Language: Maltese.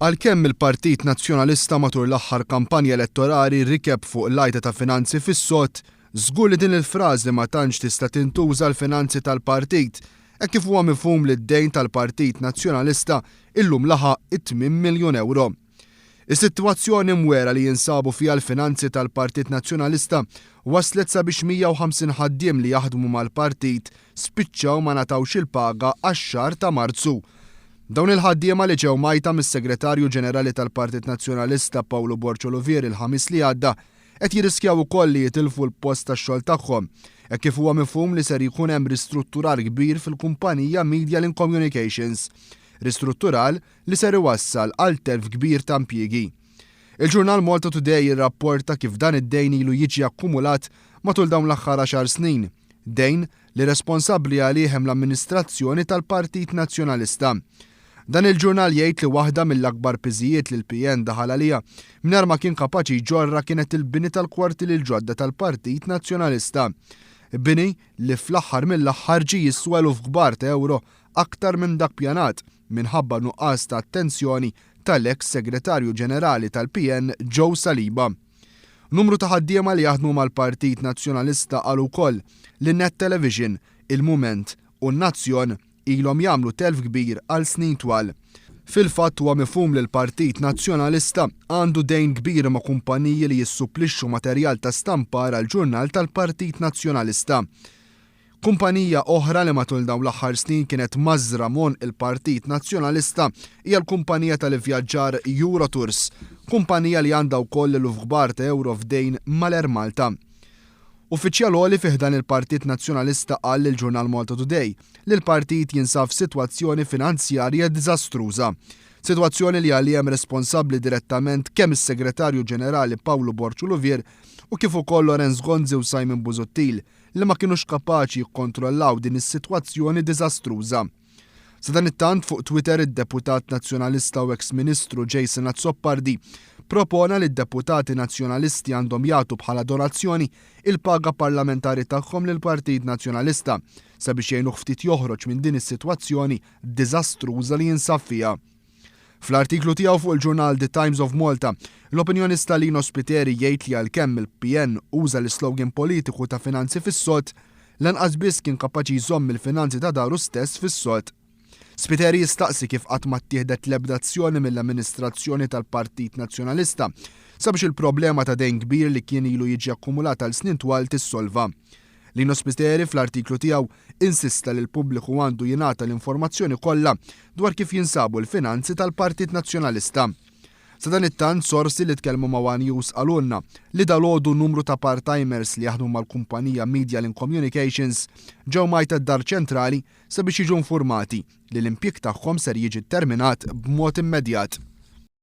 Għalkemm il-Partit Nazzjonalista matul l-aħħar kampanja elettorali rikeb fuq l-għajta ta' finanzi fis-sod, żgur li din il-frażi ma tantx tista' tintuża għall-finanzi tal-partit, hekk kif huwa mifhum li d-dejn tal-Partit Nazzjonalista illum laħaq it-tmien miljun ewro. Is-sitwazzjoni mwera li jinsabu fiha l-finanzi tal-Partit Nazzjonalista wasslet sabiex 150 ħaddiem li jaħdmu mal-partit spiċċaw ma ngħatawx il-paga għax-xahar ta' Marzu. Dawn il-ħaddiema li ġew mgħajta mis-Segretarju Ġenerali tal-Partit Nazzjonalista Pawlu Borg Olivier il-Ħamis li għadda qed jirriskjaw ukoll li jitilfu l-post tax-xogħol tagħhom hekk kif huwa mifhum li ser jkun hemm ristrutturar kbir fil-kumpanija Medialink Communications. Ristruttural li ser iwassal għal telf kbir ta' impjiegi. Il-ġurnal Malta Today jirrapporta kif dan id-dejn ilu jiġi akkumulat matul dawn l-aħħar għaxar snin, dejn li responsabbli għalih hemm l-amministrazzjoni tal-Partit Nazzjonalista. Dan il-ġurnal jgħid li waħda mill-akbar piżijiet li l-PN daħal għaliha mingħajr ma kien kapaċi jġorrha kienet il-bini tal-kwartieri l-ġodda tal-Partit Nazzjonalista. Bini li fl-aħħar mill-aħħar ġie jiswa eluf kbar ta' ewro aktar minn dak pjanat minħabba nuqqas ta' attenzjoni tal-eks Segretarju Ġenerali tal-PN Joe Saliba. Numru ta' ħaddiema li jaħdmu mal-Partit Nazzjonalista qalu wkoll li Net Television, Il-Mument u N-Nazzjon ilhom jagħmlu telf kbir għal snin twal. Fil-fatt huwa mifhum li l-Partit Nazzjonalista għandu dejn kbir ma' kumpaniji li jissupplixxu materjal ta' stampar għall-ġurnal tal-Partit Nazzjonalista. Kumpanija oħra li matul dawn l-aħħar snin kienet mażżra m'għonq il-Partit Nazzjonalista hija l-kumpanija tal-ivvjaġġar Eurotours, kumpanija li għandha wkoll eluf kbar ta' ewro f'dejn mal-Air Malta. Uffiċjal għoli fi ħdan il-Partit Nazzjonalista qal lill-ġurnal Malta Today li l-partit jinsab f'sitwazzjoni finanzjarja diżastruża. Sitwazzjoni li għaliha hemm responsabbli direttament kemm is-Segretarju Ġenerali Pawlu Borg Olivier u kif ukoll Lawrence Gonzi u Simon Busuttil li ma kinux kapaċi jikkontrollaw din is-sitwazzjoni diżastruża. Sadanittant fuq Twitter id-Deputat Nazzjonalista u eks Ministru Jason Azzopardi propona li d-deputati Nazzjonalisti għandhom jagħtu bħala donazzjoni il-paga parlamentari tagħhom lill-Partit Nazzjonalista sabiex jgħinuh ftit joħroġ minn din is-sitwazzjoni diżastruża li jinsab fiha. Fl-artiklu tiegħu fuq il-ġurnal The Times of Malta, l-opinjonista Lino Spiteri jgħid li għalkemm il-PN uża l-islogan politiku ta' finanzi fis-sod, lanqas biss kien kapaċi jżomm il-finanzi ta' daru stess fis-sod. Spiteri jistaqsi kif qatt ma ttieħdet l-ebda azzjoni mill-amministrazzjoni tal-Partit Nazzjonalista sabiex il-problema ta' dejn kbir li kien ilu jiġi akkumulat għal snin twal tissolva. Lino Spiteri fl-artiklu tiegħu insista li l-pubbliku għandu jingħata l-informazzjoni kollha dwar kif jinsabu l-finanzi tal-Partit Nazzjonalista. Sadanittant sorsi li tkellmu ma' one News qalulna li dalgħodu numru ta' part-timers li jaħdmu mal-kumpanija Medialink Communications ġew mgħajta d-Dar Ċentrali sabiex jiġu infurmati li l-impjieg tagħhom ser jiġi tterminat b'mod immedjat.